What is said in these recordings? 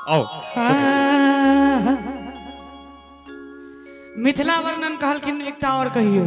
आउ सुनै छी। मिथिला वर्णन कहलखिन एकटा और कहियो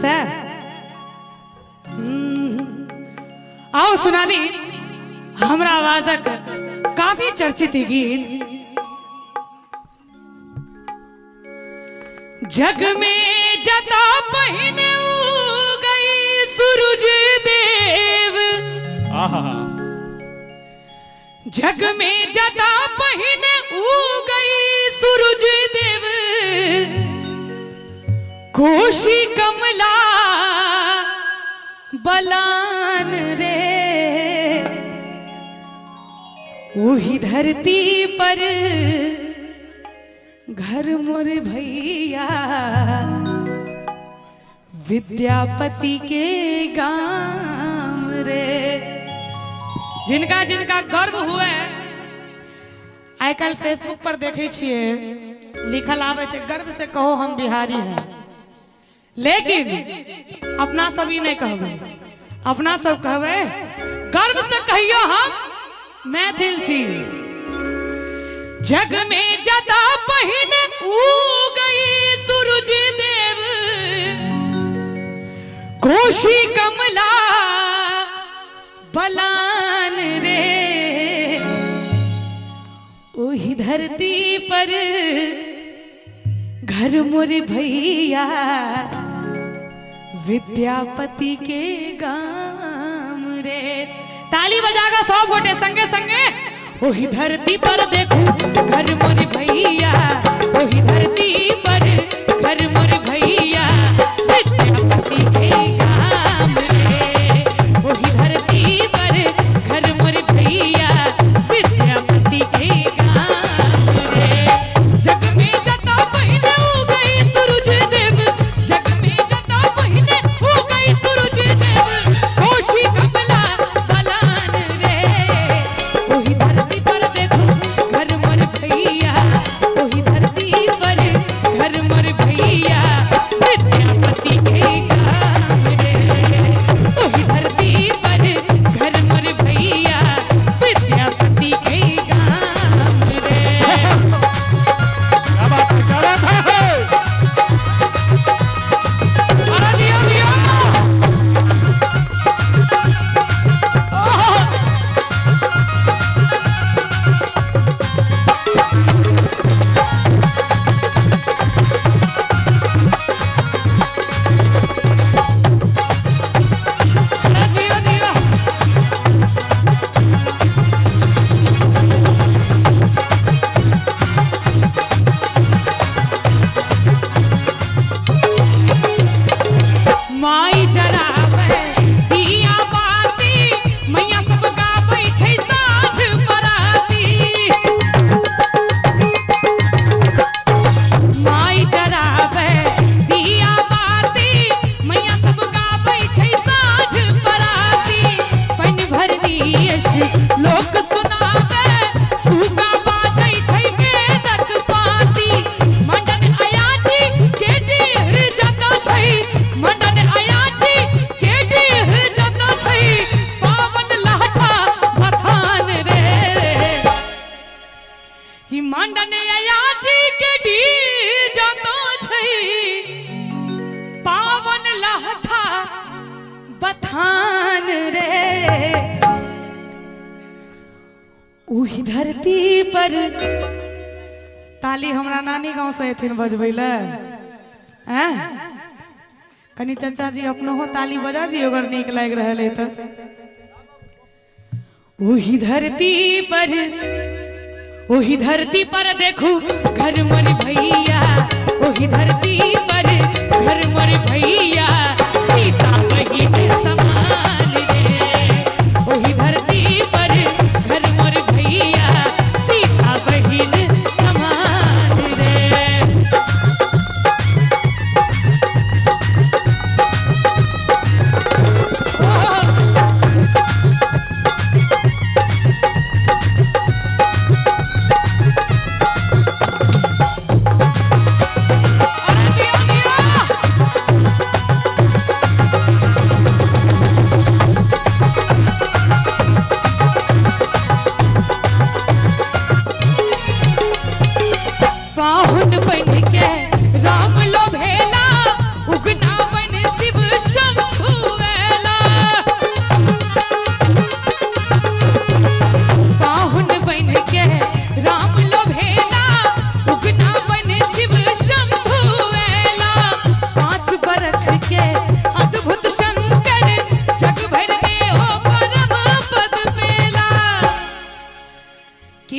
सएह। आउ सुनाबी हमरा आवाजक काफी चर्चित ई गीत। जग में जता पहिने गई सूरज देव। आहा। जग में जता पहिने गई सूरज देव, कोशी कमला बलान रे, ओही धरती पर घर मोर भैया विद्यापति के गाम रे। जिनका जिनका गर्व हुए, आइ काल्हि फेसबुक पर देखै छियै लिखल आबै छै गर्व से कहो हम बिहारी हैं, लेकिन अपना सब ई नहि कहबै, अपना सब कहबै गर्व से कहियो हम मैथिल छी। जग में जता पहिने गई सूरज देव, कोशी कमला बलान रे, ओही धरती पर घर मोर भैया विद्यापति के गाम रे। ताली बजाकर सब गोटे संगे संगे, ओही धरती पर देखू घर मोर भैया, ओही धरती पर घर मोर भैया विद्यापति के गाम रे, ओही धरती पर घर मोर भैया विद्यापति के गाम रे। जग में जता पहिने उगई सूरज देव, जग में जता पहिने उगई सूरज देव, कोशी कमला बलान रे, ओही धरती पर देखू घर मोर भैया, ओही धरती पर घर मोर भैया विद्यापति के गाम रे, ओही धरती पर घर मोर भैया विद्यापति के गाम रे। क्या बात है, क्या बात है। अरे दियो दियो। अरे दियो दियो। माई जराबै दिया बाती, मैया सब गाबै छै साँझ पराती। माई जराबै दिया बाती, मैया सब गाबै छै साँझ पराती। पानि भरनी लोक सुनाबै, सुगा बाजै छै वेदक पाती। मंडन अयाची के डीह जता छै, मंडन अयाची के डीह जता छै, पावन लहठा बथान रे। कि मंडन अयाची के डीह जता छै, पावन लहठा बथान रे, ओही धरती पर। ताली हमरा नानी गाँव से एथिन बजबै लए। आँय कनी चाचा जी अपनो ताली बजा दियौ अगर नीक लागि रहल है तऽ। ओही धरती पर, ओही धरती पर देखू घर मोर भैया, ओही धरती पर घर मोर भैया सीता बहिन समान रे, ओही धरती पर घर मोर भैया सीता बहिन समान रे। अरे दियो दियो।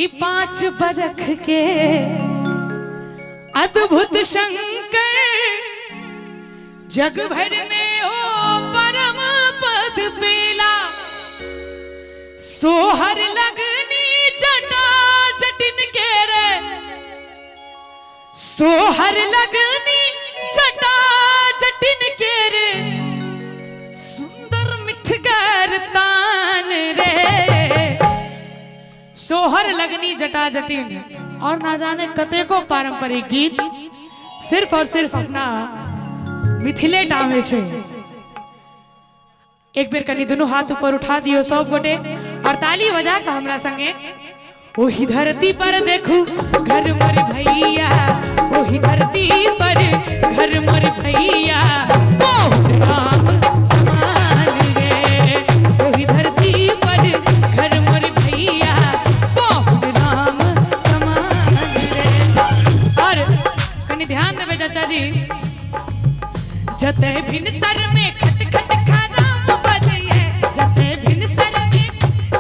कि 5 बरख के अद्भुत शंकर जग भर में ओ परम पद पेला, सोहर लगनी जटा जटिन के रे, सोहर लगनी जटा जटिन के रे, सुंदर मिठगर तान रे। सोहर लगनी जटा जटिन और ना जाने कतेको पारंपरिक गीत सिर्फ और सिर्फ अपना मिथिले टा में छै। एक बेर कनी दुनू हाथ ऊपर उठा दियो सब गोटे और ताली बजा के हमरा संगे। ओही धरती पर देखू घर मोर भैया, ओही धरती पर घर मोर भैया, बहुत राम समान रे। ओही धरती पर घर मोर भैया, बहुत राम समान रे। और कनी ध्यान देबै चाचा जी, जते भिन सर में खट खट खराम बजैये, जते भिन सर में,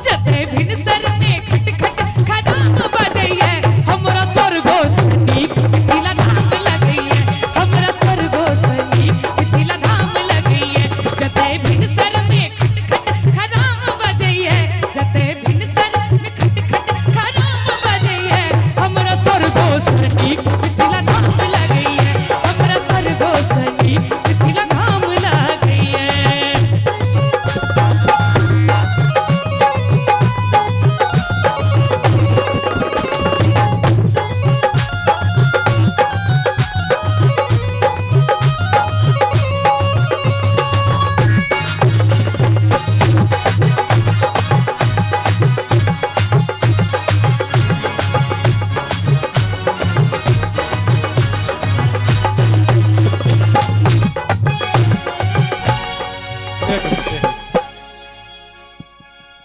जते भिन सर में खट खट खराम बजैये, हमरा स्वर्गो सनी मिथिला धाम लगैये, हमरा स्वर्गो सनी मिथिला धाम लगैये। जते भिन सर में खट खट खराम बजैये, जते भिन सर में खट खट खराम बजैये, हमरा स्वर्गो सनी मिथिला धाम लगैये, हमरा स्वर्गो सनी मिथिला धाम लगैये।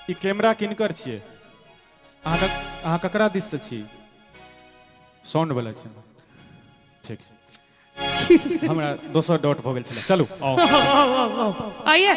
ई कैमरा किनकर छियै? अहाँ ककरा दिस से छी? साउंड वाला छै। ठीक छै, हमरा दोसर डाउट भऽ गेल छलै। चलू आउ आइए।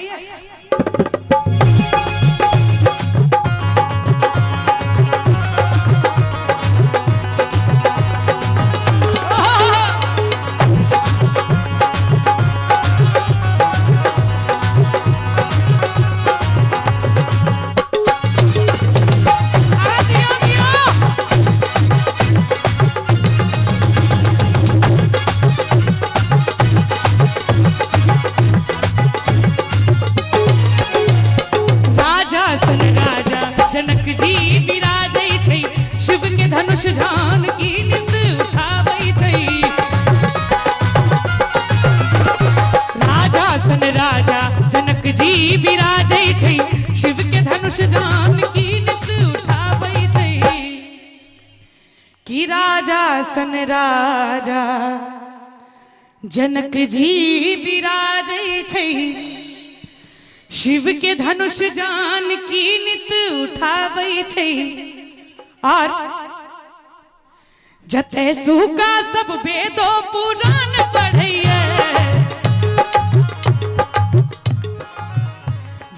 राजा सन राजा जनक जी विराजै छै, शिव के धनुष जानकी नित उठाबै छै। राजा सन राजा जनक जी विराजै छै, शिव के धनुष जानकी नित उठाबै छै। कि राजा सन राजा जनक जी विराजै छै, शिव के धनुष जानकी नित उठाबै छै। और जते सूका सब वेदो पुराण पढ़ैये,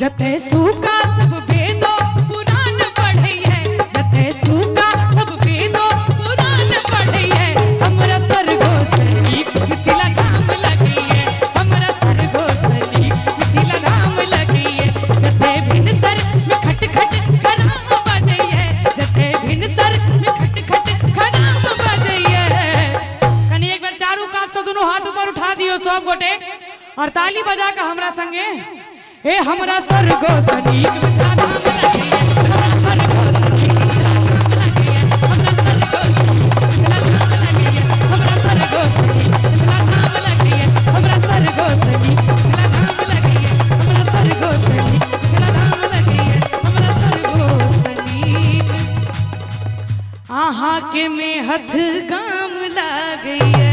जते सूका सब वेदो पुराण पढ़ैये, जते सूका सब वेदो पुराण पढ़ैये, हमरा स्वर्गो सनी मिथिला धाम लगैये, हमरा स्वर्गो सनी मिथिला धाम लगैये। जते भिन सर में खट खट खराम बजैये, जते भिन सर में खट खट खराम बजैये। कनी एक बार चारू कात से दुनू हाथ ऊपर उठा दियो सब गोटे और ताली बजा के हमरा संगे। ए हमरा स्वर्गो सनी मिथिला धाम लगैये, हमरा स्वर्गो सनी मिथिला धाम लगैये, हमरा स्वर्गो सनी मिथिला धाम लगैये, हमरा स्वर्गो सनी मिथिला धाम लगैये, हमरा स्वर्गो सनी मिथिला धाम लगैये, हमरा स्वर्गो सनी मिथिला धाम लगैये, हमरा स्वर्गो सनी। अहाँ के में हथ गाम लागैये।